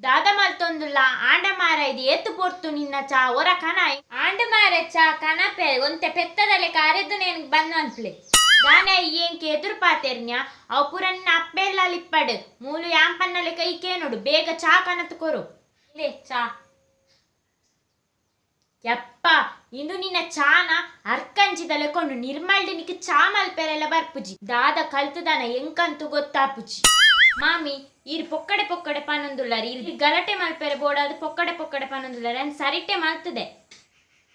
ದಾದ ಮಲ್ತೊಂದುಲ್ಲ ಆಂಡ ಮಾರ ಇದು ಏತು ಪೊರ್ತು ನಿನ್ನ ಚಾ ಒರ ಕನ ಆಂಡ ಮಾರ ಚಾ ಕನಪೆ ಒಂತೆ ಪೆತ್ತದಲೆ ಕಾರೆದ್ದು ನೇನ್ ಬಂದ್ ಅನ್ಪ್ಲೆ ದಾನೆ ಎಂಕೆ ಎದುರು ಪಾತೆರ್ನ್ಯ ಅವು ಪೂರ ನಿನ್ನ ಅಪ್ಪೆಲ್ಲ ಲಿಪ್ಪಡು ಮೂಲು ಯಾಂಪನ್ನಲೆ ಕೈ ಕೇನೋಡು ಬೇಗ ಚಾ ಕನತು ಕೊರು ಲೇ ಚಾ ಯಪ್ಪ ಇಂದು ನಿನ್ನ ಚಾನ ಅರ್ಕಂಚಿದಲೆ ಕೊಂಡು ನಿರ್ಮಲ್ಡ್ ನಿಕ್ ಚಾ ಮಲ್ಪೆರೆಲ್ಲ ಬರ್ಪುಜಿ ದಾದ ಕಲ್ತದಾನ ಎಂಕಂತು ಗೊತ್ತಾಪುಜಿ. ಮಾಮಿ ಈರ್ ಪೊಕ್ಕಡೆ ಪೊಕ್ಕಡೆ ಪನೊಂದುಲ್ಲಾರ ಇರ್ ಗಲಾಟೆ ಮಲ್ಪೆರೆ ಬೋಡಾದು ಪೊಕ್ಕಡೆ ಪೊಕ್ಕಡೆ ಪನೊಂದುಲ್ಲಾರ ಅನ್ ಸರಿಟೆ ಮಲ್ತದೆ.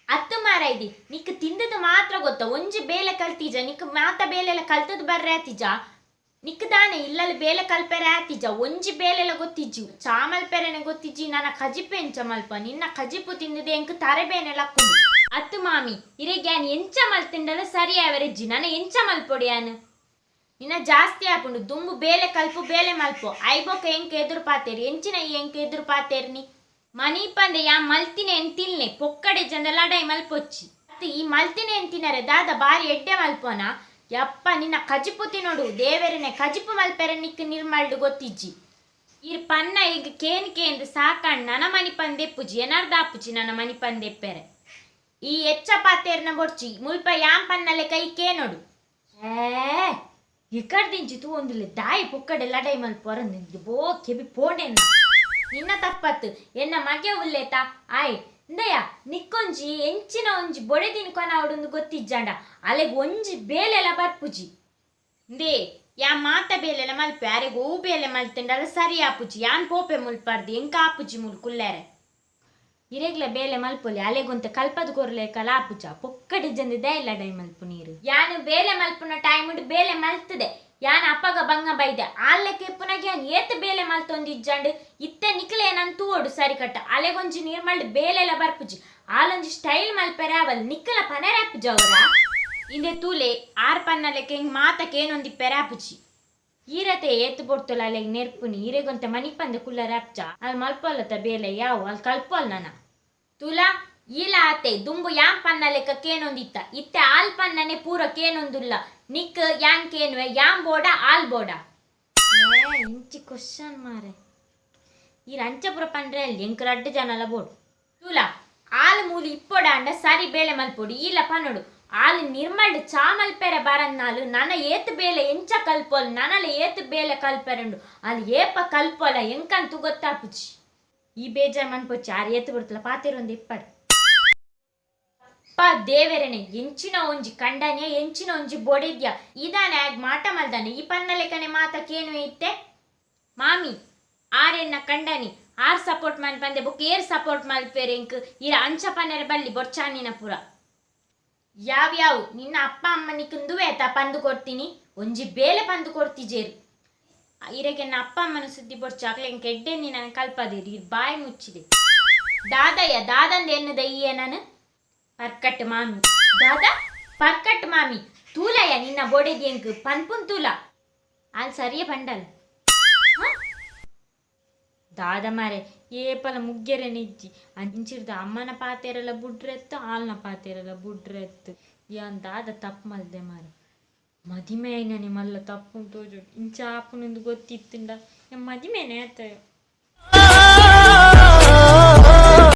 ಅತ್ತು ಮಾರ ಇದಿ ನಿಕ್ ತಿಂದದು ಮಾತ್ರ ಗೊತ್ತ ಒಂಜಿ ಬೇಲೆ ಕಲ್ತೀಜ ನಿಕ್ ಮಾತ ಬೇಲೆಲ್ಲ ಕಲ್ತದ್ ಬರ್ರೆ ಆತಿಜ ನಿಕ್ ದಾನೆ ಇಲ್ಲಲ್ಲಿ ಬೇಲೆ ಕಲ್ಪೆರೆ ಆತಿಜ ಒಂಜಿ ಬೇಲೆಲ್ಲ ಗೊತ್ತಿಜ್ಜು ಚಾ ಮಲ್ಪೆರೆನೆ ಗೊತ್ತಿಜ್ಜಿ ನನ್ನ ಕಜಿಪು ಎಂಚ ಮಲ್ಪ ನಿನ್ನ ಕಜಿಪು ತಿಂದಿದೆ ಎಂಕ್ ತರೆಬೇನೆ ಲಕ್ಕುಂಡು. ಅತ್ತು ಮಾಮಿ ಇರೆಗ್ ಯಾನ್ ಎಂಚ ಮಲ್ತಿಂಡಲ ಸರಿ ಆವರೆಜ್ಜಿ ನನ ಎಂಚ ಮಲ್ಪೊಡು ಯಾನ್ ನಿನ್ನ ಜಾಸ್ತಿ ಆಪುಂಡು ದುಂಬು ಬೇಲೆ ಕಲ್ಪು ಬೇಲೆ ಮಲ್ಪು ಐಬೊಕ ಎಂಕ್ ಎದುರು ಪಾತೇರಿ ಎಂಚಿನ ಈ ಎಂಕ್ ಎದುರು ಪಾತೇರ್ನಿ ಮನೀಪಂದೆ ಯಾ ಮಲ್ತಿನೆ ತಿಲ್ನೆ ಪೊಕ್ಕಡೆ ಜಂದ ಲಡಾಯಿ ಮಲ್ಪೊಚ್ಚಿ. ಅತ್ತು ಈ ಮಲ್ತಿನೆ ತಿನ್ನರೆ ದಾದ ಬಾರಿ ಎಡ್ಡೆ ಮಲ್ಪೋನ ಯಪ್ಪ ನಿನ್ನ ಕಜಿಪು ತಿನ್ನೋಡು ದೇವೆರನೆ ಕಜಿಪು ಮಲ್ಪೆರೆ ನಿಕ್ ನಿರ್ಮಲ್ಡು ಗೊತ್ತಿಜ್ಜಿ. ಇರ್ ಪನ್ನ ಈಗ ಕೇನ್ ಕೇಂದ್ ಸಾಕಣ್ ನನ ಮನಿಪಂದೆಪ್ಪುಜಿ ಏನಾರ್ದಾಪುಜಿ ನನ್ನ ಮನಿಪಂದೆಪ್ಪೆರೆ ಈ ಎಚ್ಚ ಪಾತೇರ್ನ ಬೊರ್ಚಿ ಮುಲ್ಪ ಯಾಂ ಪನ್ನಲೆ ಕೈ ಕೇನೋಡು. ಏ ಇಕಡ್ದಿಂಚಿ ತೂ ಒಂದುಲೆ ದಾಯಿ ಪೊಕ್ಕಡೆ ಲಡಾಯಿ ಮಲ್ಪೊರಂದು ಬೋ ಕೆಬಿ ಪೋಂಡೆನ್ನ ನಿನ್ನ ತಪ್ಪತ್ತು ಎನ್ನ ಮಗೆ ಉಲ್ಲೇತ ಆಯ್ ಇಂದಯ್ಯ ನಿಕ್ಕೊಂಜಿ ಎಂಚಿನ ಒಂಜಿ ಬೊಡೆದಿನ ಕೊನವಡುಂದು ಗೊತ್ತಿಜ್ಜಾಂಡ ಅಲೆಗ್ ಒಂಜಿ ಬೇಲೆಲ ಬರ್ಪುಜಿ. ಇಂದೇ ಯಾ ಮಾತ ಬೇಲೆಲ ಮಲ್ಪೆ ಅರೆಗ್ ಓ ಬೇಲೆ ಮಲ್ತಂಡಲ ಸರಿ ಆಪುಜಿ ಯಾನ್ ಪೋಪೆ ಮುಲ್ಪರ್ದು ಎಂಕ ಆಪುಜಿ ಮುಲ್ ಕುಲ್ಲೆರೆ ಇರೆಗ್ಲ ಬೇಲೆ ಮಲ್ಪೊಲಿ ಅಲೆಗೊಂತೆ ಕಲ್ಪದ ಕೊರ್ಲೆ ಆಪುಜ ಪೊಕ್ಕಡೆ ಜಂದ ದಯ ಲಡಾಯಿ ಮಲ್ಪು ನೀರು ಯಾನು ಬೇಲೆ ಮಲ್ಪುನ ಟೈಮ್ ಬೇಲೆ ಮಲ್ತದೆ ಯಾನ್ ಅಪ್ಪಗ ಬಂಗ ಬೈದೆ ಆಲ್ಲೆ ಕೆಪ್ಪುನಗೆ ಯಾನ್ ಏತ್ ಬೇಲೆ ಮಲ್ತೊಂದಿಜ್ಜಾಂಡ್ ಇತ್ತೆ ನಿಕ್ಲೆ ನನ್ ತೂವೊಡು ಸರಿ ಕಟ್ಟ ಅಲೆಗೊಂಜಿ ನಿರ್ಮಲ್ಡ್ ಬೇಲೆಲ ಬರ್ಪುಜಿ ಆಲೊಂಜಿ ಸ್ಟೈಲ್ ಮಲ್ಪೆರೆ ಅವಲ್ ನಿಕ್ಕಲ ಪನೆರೆ ಆಪುಜ ಅವರ ಇಂದೆ ತೂಲೆ ಆರ್ ಪನ್ನಲೆಕ್ಕೆ ಹಿಂಗ್ ಮಾತಕ್ಕೇನೊಂದಿ ಪೆರಾಪುಜಿ ಈರತೆ ಏತ್ ಬೊಡ್ತೊಲ ಅಲೆಗ್ ನೆರ್ಪುನಿ ಇರೆಗೊಂತೆ ಮನಿಪಂದೆ ಕುಲ್ಲರೆ ಆಪ್ಜ ಅಲ್ಲಿ ಮಲ್ಪೊಲ್ಲತ ಬೇಲೆ ಯಾವು ಅಲ್ಲಿ ಕಲ್ಪೊಲ್ ನನ. ತುಲಾ ಈಲ ಆತೆ ದುಂಬು ಯಾನ್ ಪನ್ನಲೆಕ್ಕ ಕೇನೊಂದಿತ್ತ ಇತ್ತೆ ಆಲ್ ಪನ್ನನೆ ಪೂರ ಕೇನೊಂದುಲ್ಲ ನಿಕ್ ಯಾನ್ ಕೇನುವೆ ಯಾನ್ ಬೋಡ ಆಲ್ ಬೋಡ. ಏ ಇಂಚಿ ಕ್ವಶನ್ ಮಾರೆ ಈ ರಂಚಪುರ ಪಂಡ್ರೆ ಅಲ್ಲಿ ಎಂಕ್ ರಡ್ಡು ಜನಲ ಬೋಡು. ತುಲಾ ಆಲ್ ಮೂಲಿ ಇಪ್ಪೊಡ ಅಂಡ ಸರಿ ಬೇಲೆ ಮಲ್ಪೊಡು ಈಲ ಪನ್ನೊಡು ಆಲ್ ನಿರ್ಮಲ್ಡ್ ಚಾ ಮಲ್ಪೆರೆ ಬರನ್ನಾಲು ನನ ಏತ್ ಬೇಲೆ ಎಂಚ ಕಲ್ಪೊಲ್ ನನಲ ಏತ್ ಬೇಲೆ ಕಲ್ಪೆರಂಡು ಅಲ್ಲಿ ಏಪ ಕಲ್ಪೊಲ ಎಂಕಂತೂ ಗೊತ್ತಾಪುಜಿ. ಈ ಬೇಜಾರ್ ಮನ್ಪೊಚ್ಚಿ ಆರ್ ಏತ್ ಬರ್ತಲ ಪಾತೆರೊಂದು ಇಪ್ಪಡು. ಅಪ್ಪ ದೇವೆರನೆ ಎಂಚಿನ ಒಂಜಿ ಕಂಡನೆ ಎಂಚಿನ ಒಂಜಿ ಬೊಡೆದ್ಯ ಇದಾನೆ ಆಗ್ ಮಾಟ ಮಲ್ದಾನೆ ಈ ಪನ್ನಲೆಕನೆ ಮಾತ ಕೇನು ಇತ್ತೆ. ಮಾಮಿ ಆರೆನ್ನ ಕಂಡನಿ ಆರ್ ಸಪೋರ್ಟ್ ಮನ್ಪಂದೆ ಬೊಕ್ಕ ಏರ್ ಸಪೋರ್ಟ್ ಮಲ್ಪೆರೆ ಎಂಕ್ ಈರ ಅಂಚ ಪನ್ನರೆ ಬಲ್ಲಿ ಬೊರ್ಚಾನಿನ ಪೂರ. ಯಾವ್ಯಾವು ನಿನ್ನ ಅಪ್ಪ ಅಮ್ಮ ನಿಕ್ಕಂದುವೆ ಆತ ಪಂದು ಕೊಡ್ತೀನಿ ಒಂಜಿ ಬೇಲೆ ಪಂದು ಕೊಡ್ತಿಜೇರು ಇರೆಗೆ ಅಪ್ಪ ಅಮ್ಮನ ಸುದ್ದಿ ಬೊರ್ಚಾಕ್ಲೆ ಎಂಕ್ ಎಡ್ಡೆ ನೀನು ಕಲ್ಪದಿರಿ ಇರ್ ಬಾಯಿ ಮುಚ್ಚಿದೆ. ದಾದಯ್ಯ ದಾದಂದ ಎನ್ನದ ಈಯೆ ನಾನು ಪರ್ಕಟ್ ಮಾಮಿ ದಾದಾ ಪರ್ಕಟ್ ಮಾಮಿ ತೂಲಯ್ಯ ನಿನ್ನ ಬೊಡೆದಿ ಎಂಕ್ ಪನ್ಪುನ್ ತೂಲ ಅಲ್ಲಿ ಸರಿಯೇ ಪಂಡಲ್ ದಾದ ಮಾರೆ ಏಪಲ ಮುಗ್ಗೆರೆ ನಿಜ್ಜಿ ಅಂಚಿರ್ದ ಅಮ್ಮನ ಪಾತೆರಲ್ಲ ಬುಡ್ರೆತ್ತು ಆಲ್ನ ಪಾತೆರಲ್ಲ ಬುಡ್ರೆತ್ತು ಯಾನ್ ದಾದ ತಪ್ಪು ಮಲ್ದೆ ಮಾರೆ ಮದಿಮೆ ಐನನೆ ಮಲ್ಲ ತಪ್ಪು ತೋಜು ಇಂಚ ಆಪುನೊಂದು ಗೊತ್ತಿತ್ತುಂಡ ಮದಿಮೆನೆ ಆತಯೋ.